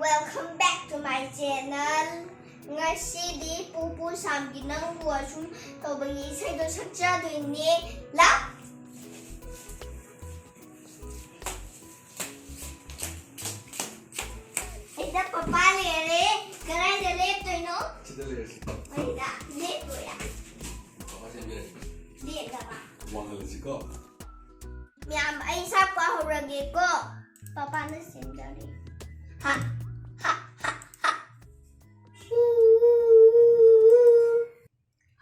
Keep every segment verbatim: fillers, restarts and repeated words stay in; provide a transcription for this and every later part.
Welcome back to my channel. ꯉꯁꯤꯗꯤ ꯄꯨꯄꯨ ꯁꯥꯝꯒꯤ ꯅꯪꯕꯨ ꯑꯁꯨꯝ ꯇꯧꯕꯒꯤ ꯏꯁꯩꯗꯣ ꯁꯛꯆꯗꯣꯏꯅꯦ꯫ ꯂꯥꯎ꯫ ꯁꯤꯗ ꯄꯄꯥ ꯂꯩꯔꯦ꯫ ꯀꯗꯥꯏꯗ ꯂꯦꯞꯇꯣꯏꯅꯣ? ꯁꯤꯗ ꯂꯩꯔꯁꯤ꯫ ꯁꯤꯗ ꯂꯦꯞꯄꯣꯏꯔꯥ? ꯄꯄꯥ ꯁꯦꯝꯕꯤꯔꯒꯦ꯫ ꯂꯦꯞꯅꯕ꯫ ꯋꯥꯡꯍꯜꯂꯁꯤꯀꯣ꯫ ꯃꯌꯥꯝ, ꯑꯩ ꯁꯥꯛꯄ ꯍꯧꯔꯒꯦꯀꯣ꯫ ꯄꯄꯥꯅ ꯁꯦꯝꯖꯔꯤ꯫ ꯍꯥ, ꯍꯥ, ꯍꯥ, ꯍꯥ꯫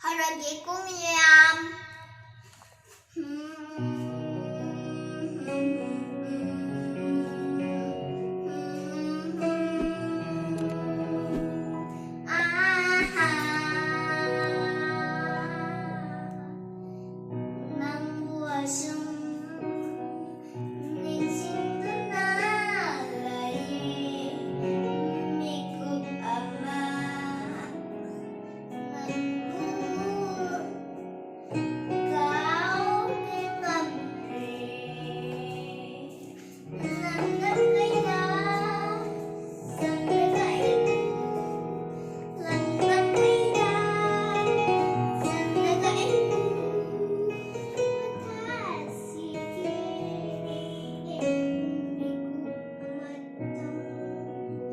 ꯍꯧꯔꯒꯦꯀꯣ ꯃꯌꯥꯝ꯫ ꯑꯥꯍꯥ꯫ ꯅꯪꯕꯨ ꯑꯁꯨꯝ ꯅꯤꯡꯁꯤꯡꯗꯨꯅ ꯂꯩꯌꯦ꯫ ꯃꯤꯀꯨꯞ ꯑꯃ ꯅꯪꯕꯨ ꯀꯥꯎꯕ ꯉꯝꯗ꯭ꯔꯦ꯫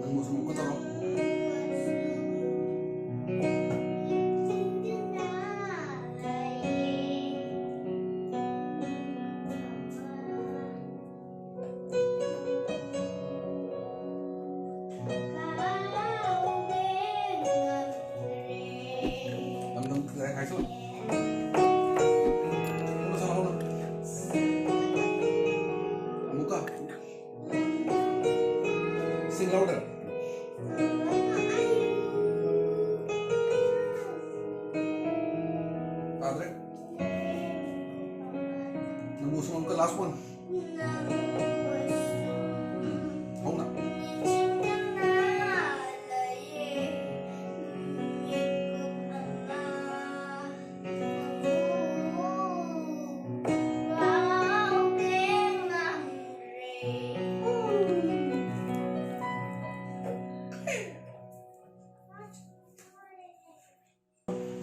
ꯅꯪꯕꯨ ꯁꯨꯝ ꯑꯃꯨꯛꯀ ꯇꯧꯔꯣ꯫ ꯅꯪ, ꯅꯪ, ꯍꯥꯏꯁꯣ꯫ ꯍꯧꯅ ꯁꯥꯟꯅꯧ, ꯍꯧꯅ꯫ ꯑꯃꯨꯛꯀ꯫ Sing louder. ꯇꯥꯗ꯭ꯔꯦ꯫ ꯅꯪꯕꯨ ꯁꯨꯝ ꯑꯃꯨꯛꯀ last one. ꯎꯝ, ꯍꯧꯅ꯫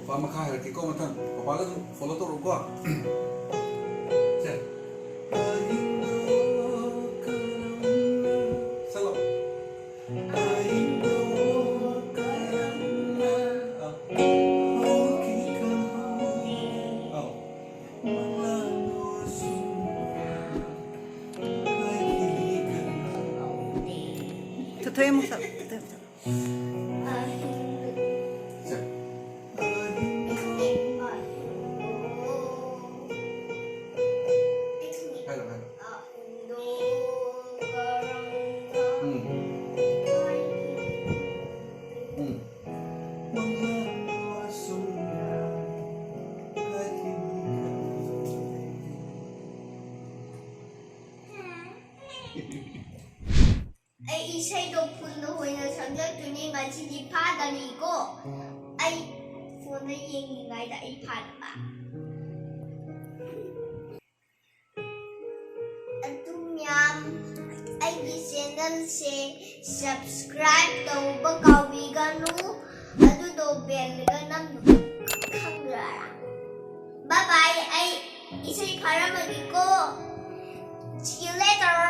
ꯄꯥ ꯃꯈꯥ ꯍꯥꯏꯔꯛꯀꯦꯀꯣ, ꯃꯊꯪ ꯄꯄꯥꯒ ꯑꯗꯨꯝ ꯐꯣꯂꯣ ꯇꯧꯔꯛꯎꯀꯣ꯫ ꯁꯦ꯫ ꯆꯠꯂꯣ꯫ ꯑꯥ꯫ ꯑꯥ꯫ ꯊꯣꯏꯊꯣꯏ ꯑꯃꯨꯛ ꯁꯛ-, ꯊꯣꯏꯊꯣꯏ ꯑꯃꯨꯛ ꯁꯛ-꯫ ꯁꯦ꯫ ꯍꯥꯏꯔꯣ, ꯍꯥꯏꯔꯣ꯫ ꯎꯝ꯫ ꯎꯝ꯫ ꯑꯩ ꯏꯁꯩꯗꯣ ꯐꯨꯜꯗ ꯑꯣꯏꯅ ꯁꯛꯂꯛꯇꯣꯏꯅꯦ, ꯉꯁꯤꯗꯤ ꯐꯥꯗꯔꯤꯀꯣ꯫ ꯑꯩ ꯐꯣꯟꯗ ꯌꯦꯡꯉꯤꯉꯩꯗ ꯑꯩ ꯐꯥꯗꯕ꯫ ꯑꯗꯨ ꯃꯌꯥꯝ, ꯑꯩꯒꯤ ꯆꯦꯅꯦꯜꯁꯦ ꯁꯕꯁꯀ꯭ꯔꯥꯏꯕ ꯇꯧꯕ ꯀꯥꯎꯕꯤꯒꯅꯨ, ꯑꯗꯨꯗꯣ ꯕꯦꯜꯒ ꯅꯝꯕ ꯈꯪꯗ꯭ꯔꯥ? ꯕꯥꯏ ꯕꯥꯏ, ꯑꯩ ꯏꯁꯩ ꯐꯥꯔꯝꯃꯒꯦꯀꯣ꯫ See you later.